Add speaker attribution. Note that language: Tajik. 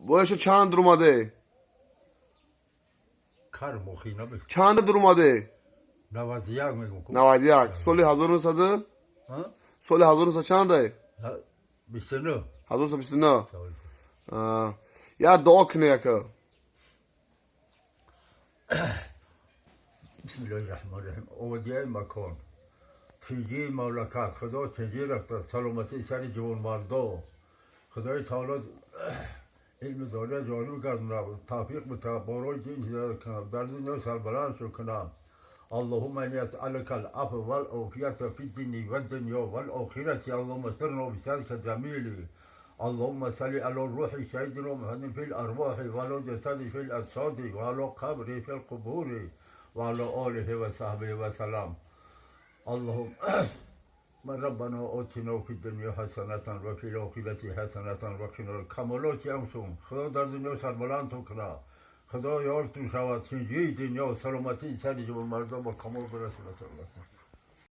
Speaker 1: Бояша чанд дурумаде?
Speaker 2: Кар мохи набиш.
Speaker 1: Чанда дуромаде?
Speaker 2: 91 мегум.
Speaker 1: 91. Соли 1900?
Speaker 2: А?
Speaker 1: Соли 1900 чандай?
Speaker 2: 29.
Speaker 1: 1929. Як дуо куне, яка.
Speaker 2: Бисмиллоҳи раҳмони раҳим. Овадияи макон. Тинҷии мамлакат. Худо тинҷӣ рафта. Саломатии сари ҷавонмардо. Худои таоло илми дория ҷорӣ гардонад. Тавфиқ бита. Борои дин ҳидоят кунад. Дар дунё сарбаланд шуд кунад. Аллоҳумма инни асъалука ал-афва вал-офията фи дини вад-дунё вал-охирати. Аллоҳумма астурна бисатрика ҷамили. Аллоҳумма салли ала рӯҳи саййидина Муҳаммадин фил арвоҳи ва ала ҷасади фил аҷсоди ва ала қабри фил қубури ва ала олиҳи ва саҳбиҳи ва салам. Аллоҳумма раббана отина фи дунё ҳасанатан ва фил охирати ҳасанатан ва қина. Камолоти амсум. Худо дар дунё сарбаландтон кунад. Худо ёртун шавад. Тинҷии дунё, саломатии сари ҷавонмардон ба камол бирасонад.